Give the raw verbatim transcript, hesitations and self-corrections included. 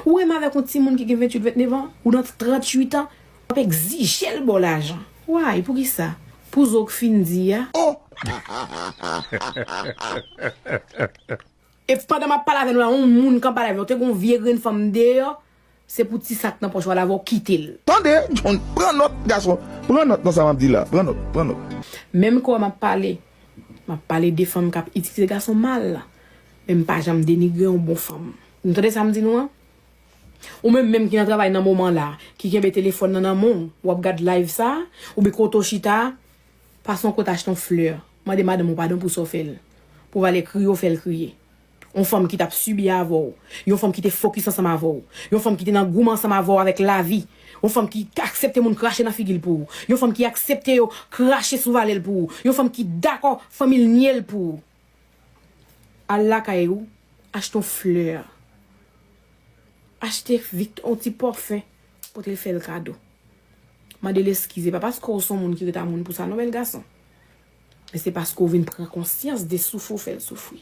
Ou renmen avèk yon timoun ki gen venntuit, vennnev an, ou nan tranntuit an, w ap egzije l ba w lajan. Why? Poukisa? Pou zo w k fin di a? E pandan m ap pale avè nou la, yon moun k ap pale avè w, te gen yon vye grenn fanm deyò, se pou ti sa k nan pòch ou a, l avè w kite l. Tande, John, pran nòt, gason. Pran nòt nan sa m ap di la. Pran nòt, pran nòt. Menm kò m ap pale, m ap pale de fanm k ap itilize gason mal la. Men m pa janm denigre yon bon fanm. Nou tande sa m di nou an? Ou menm menm ki nan travay nan moman la, ki kenbe telefòn nan nan men w, w ap gad live sa, oubyen kote w chita, pase yon kote achte yon flè. Mande madanm ou padon pou sa w fè l. Pou w ale kriye w fè l kriye. Yon fanm ki t ap sibi avè w. Yon fanm ki te fokis ansanm avè w. Yon fanm ki te nan goumen ansanm avè w avèk lavi. Yon fanm ki aksepte moun krache nan figi l pou ou. Yon fanm ki aksepte yo krache sou valè l pou ou. Yon fanm ki dakò fanmi l nye l pou ou. Al lakay ou, achte yon flè. Achte Vict-, yon ti pòfen, pote l fè l kado. Mande l eskize, pa paske w se yon moun ki ret a moun pou sa non, bèl gason. Men se paske w vin pran konsyans de soufri w fè l soufri.